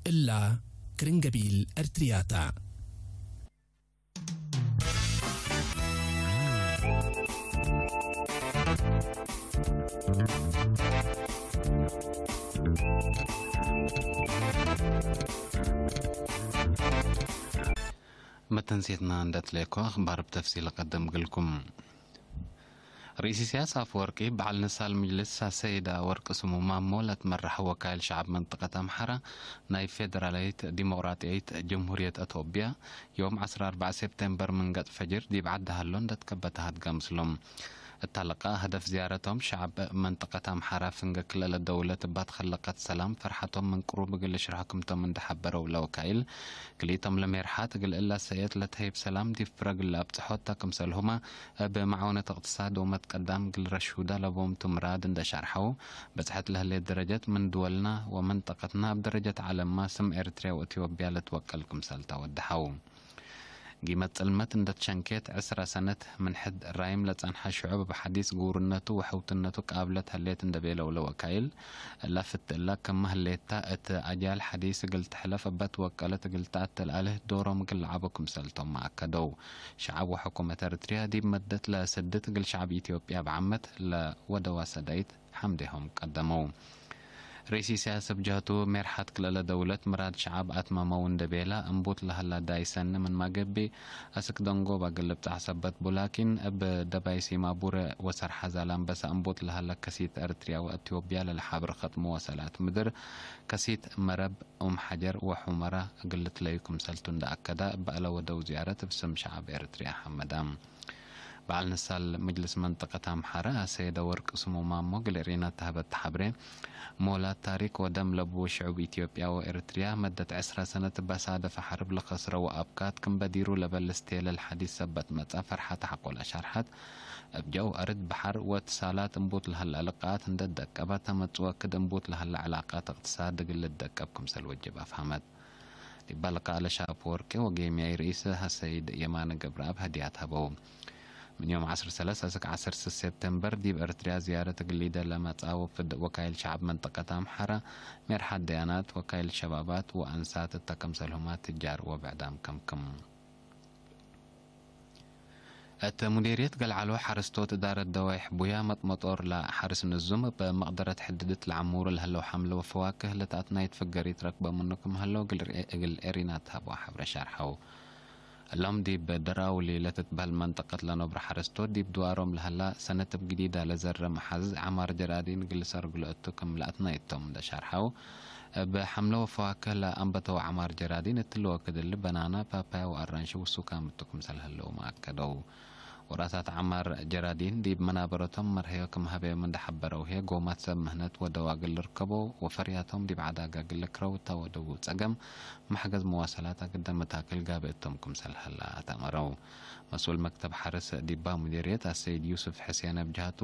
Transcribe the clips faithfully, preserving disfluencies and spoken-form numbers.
እላ ክርን ገቢል ኤርትርያታ። መተንሴትና እንደ ትሌኮ አኽባር ብተፍሲል እቀድም እግልኩም። ርኢስ ኢሳያስ አፈወርቂ በዓል ንሳል ምጅልስ አሰይድ አወርቅ ስሙ ማሞ ለትመራሕ ወካይል ሸዐብ መንጠቀት አምሐራ ናይ ፌደራላይት ዲሞቅራጥያይት ጀምሁርየት አቶብያ ዮም ዐስራ አርበዕ ሴፕቴምበር ምን ገጽ ፈጅር ዲብ ዐዲ ሀሎ እንደ ትከበተ ሀድገ ምስሎም። እታ ለቃእ ሀደፍ ዝያረቶም ሸዐብ መንጠቀት አምሐራ ፍንገ ክልኤ ለደውለት እባት ከለቀት ሰላም ፈርሐቶም ምን ቅሩብ እግል ልሽርሖ ክምቶም እንደ ሐበረው ለወካይል፣ ክልኢቶም ለሜርሓት እግል እላ ሰእየት ለተህይብ ሰላም ዲብ ፍረግ ለአብጽሖ እተ ክምሰልሁመ እብ መዓውነት እቅትሳድ ወመትቀዳም እግል ረሹዳ ለቦምቱ ምራድ እንደ ሸርሐው፣ በጽሐት ለህሌት ደረጀት ምን ድወልና ወመንጠቀትና እብ ደረጀት ዐለምመ ስም ኤርትርያ ወእትዮጵያ ለትወቀል ክምሰል ተወደሐው። ጊመት ጽልመት እንደ ትሸንኬት ዕስረ ሰነት ምን ሕድ ራይም ለጸንሐ ሽዑብ እብ ሐዲስ ግውርነቱ ወሕውትነቱ ቃብለት ህሌት እንደ ቤለው ለወካይል፣ እላ ፍት እላ ክመ ህሌታ እት አጅያል ሐዲስ እግል ትሕለፍ እበ ትወቀለት እግል ተአተልአልህ ዶሮም እግል ለዐቡ ክምሰልቶም አከደው። ሸዐብ ወሕኩመት ኤርትርያ ዲብ መደት ለስድት እግል ሸዐብ ኢትዮጵያ እብ ዓመት ለወደዋ ሰዳይት ሐምዴሆም ቀደመው። ርኢስ ኢሳያስ እብ ጀህቱ፣ ሜርሐት ክልኤ ለደውለት ምራድ ሸዐብ አትመመው እንዴ ቤለ፣ እምቡት ለሀላ ዳይ ሰኒ ምንመ ገብእ፣ አስክ ደንጎብ እግል ልብጸሕ ሰበት ቡ፣ ላኪን፣ እብ ደባይ ሲማ ቡሬ ወሰርሐ ዛላምበሳ እምቡት ለሀለ ከሲት ኤርትርያ ወአትዮጵያ ለለሓብር ኸጥ መወሰላት ምድር፣ ከሲት መረብ፣ ኡም ሐጀር ወሑመራ እግል ልትለዩ ክምሰልቱ እንዴ አከደ፣ እበ ለወደው ዝያረት እብ ስም ሸዐብ ኤርትርያ ሐመደ። በዐል ንሳል ምጅልስ መንጠቀት አምሐረ አሰይደ ወርቅ ስሙ ማሞ እግል ኤሪና ተሀበት ተሐብሬ፣ ሞላት ታሪክ ወደም ለቡ ሽዑብ ኢትዮጵያ ወኤርትርያ መደት ዕስረ ሰነት በሳደፈ ሐርብ ለከስረ ወአብካት ክም በዲሩ ለበልስ ቴለል ሐዲስ ሰበት መጽአ ፈርሐት ሐቆ ለሻርሐት፣ እብ ጀው አርድ በሐር ወትሳላት እምቡት ለሀላ ልቃት እንደ ደቀበ፣ ተመጽወ ክድ እምቡት ለሀላ ዕላቃት እቅትሳድ እግል ልደቀብ ክምሰል ወጅብ አፍሀመት። ዲባ ልቃእ ለሻፕወርቂ ወጌምያይ ርኢስ አሰይድ የማነ ገብረአብ ህድያት ሀበው። ምን ዮም ዐስር ሰለስ አስክ ዐስር ስስ ሴፕቴምበር ዲብ ኤርትርያ ዝያረት እግል ሊደ ለመጽአ ውፍድ ወካይል ሸዐብ መንጠቀት አምሐረ፣ ሜርሐት ደያናት፣ ወካይል ሸባባት ወአንሳት እተ ክምሰልሁመ ትጃር ወብዕዳም ከምክም። እት ሙዴርየት ገልዓሎ ሐረስቶት እዳረት ደዋይሕ ቡያ መጥመጦር ለሐርስ ንዙም እብ መቅደረት ሕድድት ለዐሙሩ ለህለው ሐምለ ወፈዋክህ ለተአትናይት ፍገሪት ረክበ ምኑ ክም ሀለው እግል ርኤ-፣ እግል ኤሪና ተሀበው ሐብረ ሻርሐው። እሎም ዲብ ደራውሊ ለትትበህል መንጠቀት ለነብሮ ሐረስቶት ዲብ ድዋሮም ለሀላ ሰነት እብ ግዲዳ ለዘረ መሓዝዝ ዐማር ጀራዲን እግል ሰርግሎ እቱ ክም ለአትናይቶም እንደ ሻርሐው፣ እብ ሐምለ ወፈዋክህ ለአንበተው ዐማር ጀራዲን እትሊ ወክድ እሊ በናና፣ ፓፓያ ወአራንሺ ውሱካም እቱ ክምሰል ህለውመ አከደው። ወራሳት ዐማር ጀራዲን ዲብ መናበረቶም መርሀዮ ክም ሀበዮም እንደ ሐበረው ህዬ፣ ጎማት ሰብ ምህነት ወደዋ እግል ልርከቦ ወፈርያቶም ዲብ ዐዳጋ እግል ልክረው እተ ወደው ጸገም፣ መሕገዝ መዋሰላት አግደ መታክል ጋብእ እቶም ክምሰል ህላ አተአመረው። መስኡል መክተብ ሐርስ ዲባ ሙዲርየት አሰይድ ዩስፍ ሕሴን እብ ጀሀቱ፣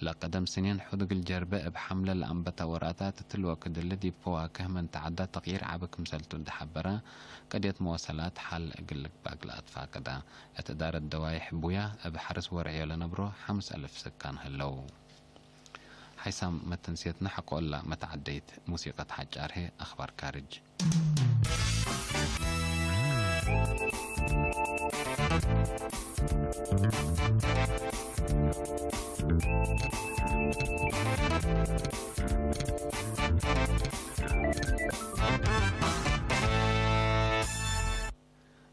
ለቀደም ስኔን ሑድ እግል ጀርበ እብ ሐምለ ለአንበተ ወራታት እትሊ ወክድ እሊ ዲብ ፈዋክህ ምን ተዐዳ ተቅዪር ዐቢ ክምሰልቱ እንደ ሐበረ፣ ቅድየት መዋሰላት ሐል እግል ልግባእ ለአትፋቀደ። እት እዳረት ደዋይሕ ቡያ እብ ሐርስ ወርዕዮ ለነብሮ ሐምስ አልፍ ስካን ህለው። ሓይሳም መተንስየትነ ሐቆ እላ መተዓደይት ሙሲቀት ሐጫር ህዬ አኽባር ካርጅ።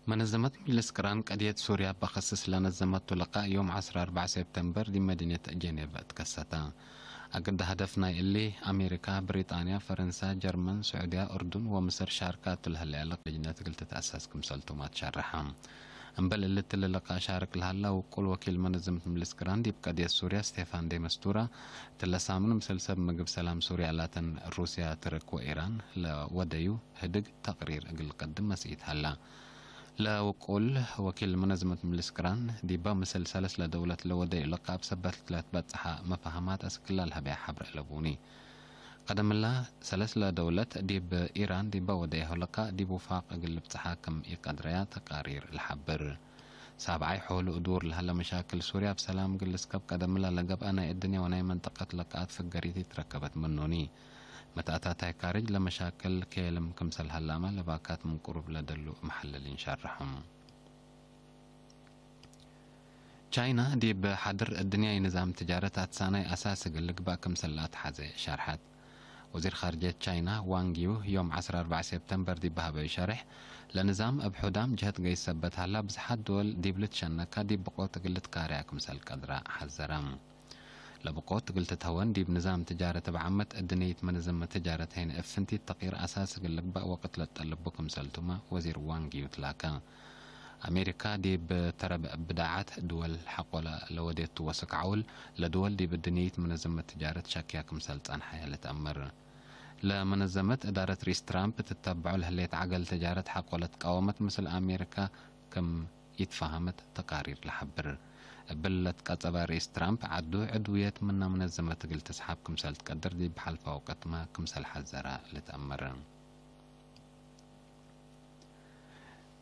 መነዘመት ምጅልስ ቅራን ቀድየት ሱርያ እበ ከስስ ለነዘመቱ ልቃእ ዮም ዐስራ አርበዕ ሴፕተምበር ዲብ መዲነት ጄኔቭ ትከሰተ። አግደ ሀደፍ ናይ እሊ፣ አሜሪካ፣ ብሪጣንያ፣ ፈረንሳ፣ ጀርመን፣ ስዑድያ፣ እርዱን ወምስር ሻርካቱ ለህለያ ልቃእ ልጅነት እግል ትትአሰስ ክምሰልቱመ ትሸረሐ። እምበል እሊ እትሊ ልቃእ ሻርክ ለሀላ ውቁል ወኪል መነዘመት ምጅልስ ቅራን ዲብ ቀድየት ሱርያ ስቴፋን ዴ መስቱራ፣ እትለ ሳምን ምስል ሰብ ምግብ ሰላም ሱርያ ላተን ሩስያ፣ ትርክ ወኢራን ለወደዩ ህድግ ተቅሪር እግል ልቀድም መስኢት ሀላ። ለውቁል ወኪል መነዝመት ምልስ ቅራን፣ ዲባ ምስል ሰለስ ለደውለት ለወደዩ ልቃብ ሰበት ለትበጽሐ መፋህማት አስክላ ለሀበያ ሐብረ ለቡኒ። ቀደምላ ሰለስ ለደውለት ዲብ ኢራን ዲባ ወደያሁ ልቃእ ዲብ ውፋቅ እግል ልብጽሐ ክም ኢቀድረያ ተቃሪር ለሐብር። ሳብዓይ ሖሉ እዱር ለሀለ መሻክል ሱርያ እብ ሰላም እግል ልስከብ ቀደምላ ለገብአ ናይ እድንያ ወናይ መንጠቀት ልቃት ፍገሪት ኢትረከበት ምኑኒ። መትአታታይ ካርጅ ለመሻክል ኬልም ክምሰል ሀላመ ለባካት ምን ቅሩብ ለደሉ መሐለሊን ሸርሐም። ቻይና ዲብ ሓድር እድንያይ ንዛም ትጃረት አትሳናይ አሳስ እግል ልግባእ ክምሰል ለአትሐዜ ሸርሐት። ወዚር ካርጅየት ቻይና ዋንግ ዩ ዮም ዐስር አርበዕ ሴፕተምበር ዲብ ሀበዩ ሸሬሕ፣ ለንዛም እብ ሑዳም ጀህት ገይስ ሰበት ሀላ፣ ብዝሓት ድወል ዲብ ልትሸነካ ዲብ ብቆት እግል ልትካርያ ክምሰል ቀድራ ሐዘረ። ለብቆት እግል ትትሀወን ዲብ ንዛም ትጃረት እብ ዓመት እድንይት መነዘመት ትጃረት ሄነ እብ ፍንቲት ተቅይር አሳስ እግል ልግባእ ወቅት ለትጠልቡ ክምሰልቱመ ወዚር ዋንግ ዩ ትላከ። አሜሪካ ዲብ ተረብ ብዳዓት ድወል ሐቆለ ለወዴቱ ወሰክ ዐውል ለድወል ዲብ እድንይት መነዘመት ትጃረት ሸክያ ክምሰል ጸንሐየ ልትአመር። ለመነዘመት እዳረት ርኢስ ትራምፕ ትተብዖ ለህሌት ዐገል ትጃረት ሐቆ ለትቃወመት ምስል አሜሪካ ክም ኢትፋሀመት ተቃሪር ለሐብር። እብል ለትቀጸበ ርኢስ ትራምፕ፣ ዐዱ ዕድውየት ምነ መነዘመት እግል ትስሓብ ክምሰል ትቀድር ዲብ ሐልፈ ወቅትመ ክምሰል ሐዘረ ልትአመር።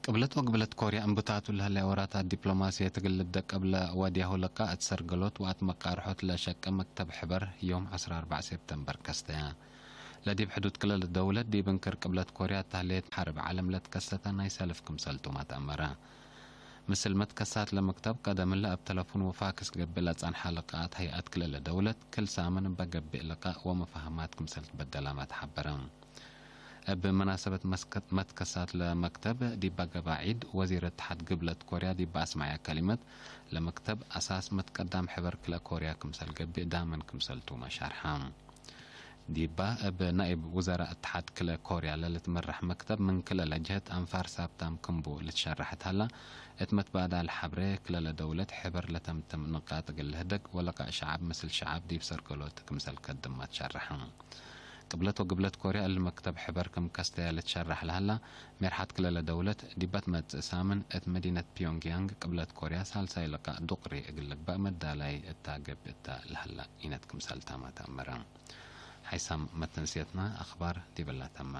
ቅብለት ወቅብለት ኮርያ እምቡታቱ ለህለ ወራታት ዲፕሎማስየት እግል ልደቀብ ለወድያሁ ለቃእት ሰርገሎት ወአትመቃርሖት ለሸቄ መክተብ ሕበር ዮም ዐስር አርበዕ ሴፕተምበር ከስተያ። ለዲብ ሕዱድ ክለ ደውለት ዲብ እንክር ቅብለት ኮርያ ተህሌት ሐርብ ዐለም ለትከሰተ ናይ ሰልፍ ክምሰልቱመ ተአመረ። ምስል መትከሳት ለመክተብ ቀደምለ እብ ተለፉን ወፋክስ ገብእ ለጸንሐ ልቃኣት ሀይአት ክለ ለደውለት፣ ክል ሳምን እበ ገብእ ልቃእ ወመፋህማት ክምሰል ትበደላመ ተሐበረ። እብ መናሰበት መስከት-፣ መትከሳት ለመክተብ ዲበ ገብአ ዒድ፣ ወዚር እትሓድ ግብለት ኮርያ ዲብ አስመዐየ ከሊመት፣ ለመክተብ አሳስ መትቀዳም ሕበር ክለ ኮርያ ክምሰል ገብእ ዳመን ክምሰልቱመ ሸርሐ። ዲባ እብ ናይብ ውዘራእ እትሓድ ክለ ኮርያ ለልትመራሕ መክተብ፣ ምን ክለ ለጀህት አንፋር ሳብታም ክምቡ ልትሸረሐት ሀላ፣ እት መትባዳል ሐብሬ ክለ ለደውለት ሕበር ለተምትም ንቃጥ እግል ልህደግ ወለቃእ ሸዓብ ምስል ሸዓብ ዲብ ሰርገሎት ክምሰል ከድማ ትሸረሐ። ቅብለት ወግብለት ኮርያ እሊ መክተብ ሕበር ክም ከስተየ ልትሸረሕ ለሀላ፣ ሜርሐት ክለ ለደውለት ዲበ ትመጽእ ሳምን እት መዲነት ፒዮንግያንግ ቅብለት ኮርያ ሳልሳይ ልቃእ ዱቅሪ እግል ልግበእ መዳላይ እታ ገብእ እተ ለሀላ ኢነት ክምሰልታመ ተአመረ። ሓይሳም መተንስየትና አኽባር ዲብላ ተመ።